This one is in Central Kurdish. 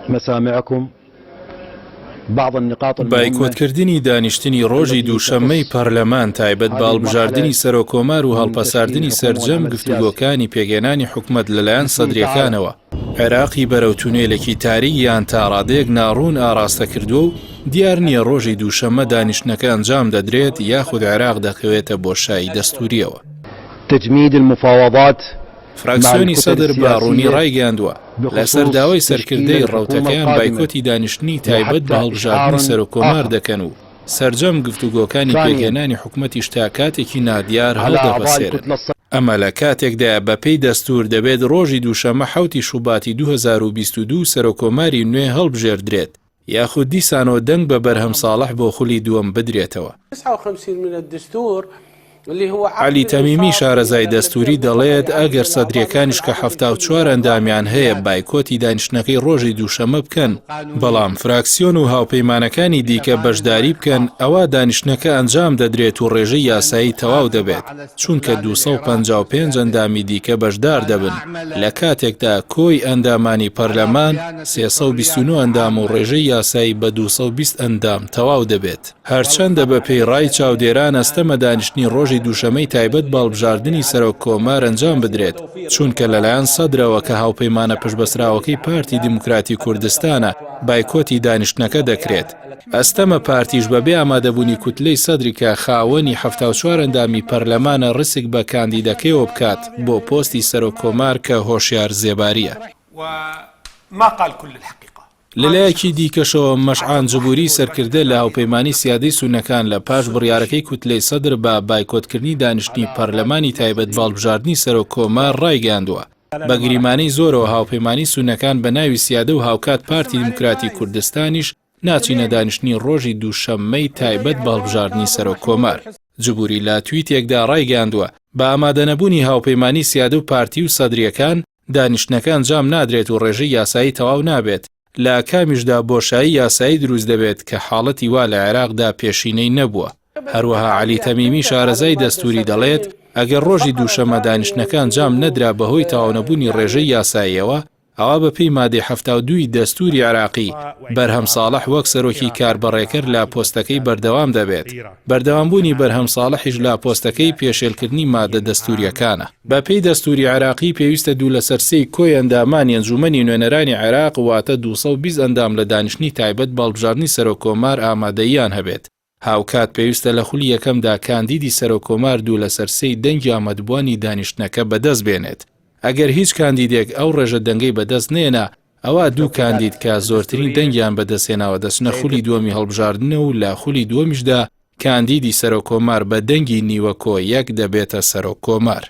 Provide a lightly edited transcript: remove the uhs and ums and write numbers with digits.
مسامعكم بعض النقاط المهمة بایکۆتکردنی دانیشتنی ڕۆژی التي دووشەممەی تخص پەرلەمان تایبەت بە هذه هەڵبژاردنی المرحلة سەرۆککۆمار و من تشكيل هەڵپەساردنی الحكومة سەرجەم والعمل السياسي گفتوگۆکانی پێکهێنانی حکومەت لەلایەن باسمه تعالى سەدرییەکانەوە، عێراقی بەرەو تونێلێکی تاریک یان تاڕادەیەک ناڕوون ئاڕاستە کردووە و دیار نییە ڕۆژی دووشەممە دانیشتنەکە ئەنجام دەدرێت یاخود عێراق دەکەوێتە بۆشایی دەستوورییەوە. تجميد المفاوضات مع فراکسیۆنی الكتل سەدر بە ڕوونی السياسية ڕایگەیاندووە، لەسەر بخصوص داوای تشكيل سەرکردەی الحكومة ڕەوتەکەیان القادمة بایکۆتی دانیشتنی تایبەت بە وحتى هەڵبژاردنی إشعار سەرۆککۆمار آخر. دەکەن و سەرجەم گفتوگۆکانی ثانيا پێکهێنانی حکومەتیش تا کاتێکی نادیار على أعضاء هەڵدەپەسێرن. الكتلة الص. ئەمە لە کاتێکدایە بەپێی دەستوور دەبێت ڕۆژی دووشەممە حەوتی شوباتی 2022 سەرۆککۆماری نوێ هەڵبژێردرێت یاخود دیسانەوە دەنگ بە بەرهەم ساڵح بۆ خولی دووەم بدرێتەوە. عەلی تەمیمی شارەزای دەستووری دەڵێت، ئەگەر سەدرییەکانیش کە 74 ئەندامیان هەیە بایکۆتی دانیشتنەکەی ڕۆژی دووشەممە بکەن، بەڵام فراکسیۆن و هاوپەیمانەکانی دیکە بەشداری بکەن، ئەوا دانیشتنەکە ئەنجام دەدرێت و ڕێژەی یاسایی تەواو دەبێت، چونکە 255 ئەندامی دیکە بەشدار دەبن، لە کاتێکدا کۆی ئەندامانی پەرلەمان 329 ئەندام و ڕێژەی یاسایی بە 220 ئەندام تەواو دەبێت. هەرچەندە بە پێی ڕای چاودێران ئەستەمە دانیشتنی ڕۆژی دووشەمەی تایبەت بە هەڵبژاردنی سەرۆک کۆمار ئەنجام بدرێت، چونکە لەلایەن سەدرەوە کە هاوپەیمانە پشتبەستراوەکەی پارتی دیموکراتی کوردستانە بایکۆتی دانیشتنەکە دەکرێت. ئەستەمە پارتیش بەبێ ئامادەبوونی کوتلەی سەدری کە خاوەنی 74 ئەندامی پەرلەمانە ڕیسک بە کاندیدەکەیەوە بکات بۆ پۆستی سەرۆک کۆمار کە هۆشیار زێبارییە. لەلایەکی دیکەشەوە مەشعان جبوری سەرکردە لە هاوپەیمانی سیادەی سوننەکان لە پاش بڕیارەکەی کوتلەی سەدر بە بایکۆتکردنی دانیشتنی پەرلەمانی تایبەت بە هەڵبژاردنی سەرۆک کۆمار ڕایگەیاندووە بە گریمانەی زۆرەوە هاوپەیمانی سوننەکان بە ناوی سیادە و هاوکات پارتی دیموکراتی کوردستانیش ناچینە دانیشتنی ڕۆژی دووشەممەی تایبەت بە هەڵبژاردنی سەرۆک کۆمار. جبوری لە تویتێکدا ڕایگەیاندووە، بە ئامادەنەبوونی هاوپەیمانی سیادە و پارتی و سەدرییەکان، دانیشتنەکە ئەنجام نادرێت و ڕێژەی یاسایی تەواو نابێت، لە ئاکامیشدا بۆشایی یاسایی دروست دەبێت کە حاڵەتی وا لە عێراقدا پێشینەی نەبووە. هەروەها عەلی تەمیمی شارەزای دەستووری دەڵێت، ئەگەر ڕۆژی دووشەممە دانیشتنەکە ئەنجام نەدرا بەهۆی تەواونەبوونی ڕێژەی یاساییەوە، ئەوا بە پێی مادەی 72 ی دەستووری عێراقی، بەرهەم ساڵح وەک سەرۆکی کاربەڕێکەر لە پۆستەکەی بەردەوام دەبێت. بەردەوامبوونی بەرهەم ساڵحیش لە پۆستەکەی پێشێلکردنی مادە دەستوورییەکانە. بە پێی دەستووری عێراقی پێویستە دوو لەسەر سێی کۆی ئەندامانی ئەنجوومەنی نوێنەرانی عێراق واتە 220 ئەندام لە دانیشتنی تایبەت بە هەڵبژاردنی سەرۆککۆمار ئامادەییان هەبێت. هاوکات پێویستە لە خولی یەکەمدا کاندیدی سەرۆککۆمار دوو لەسەر سێی دەنگی ئامادبووانی دانیشتنەکە بەدەست بێنێت. ئەگەر هیچ کاندیدێک ئەو ڕێژە دەنگەی بەدەست نەیەنا ئەوا دوو کاندید کە زۆرترین دەنگیان بەدەستهێناوە دەچنە خولی دووەمی هەڵبژاردنە و لە خولی دووەمیشدا کاندیدی سەرۆککۆمار بە دەنگی نیوە کۆ یەک دەبێتە سەرۆککۆمار.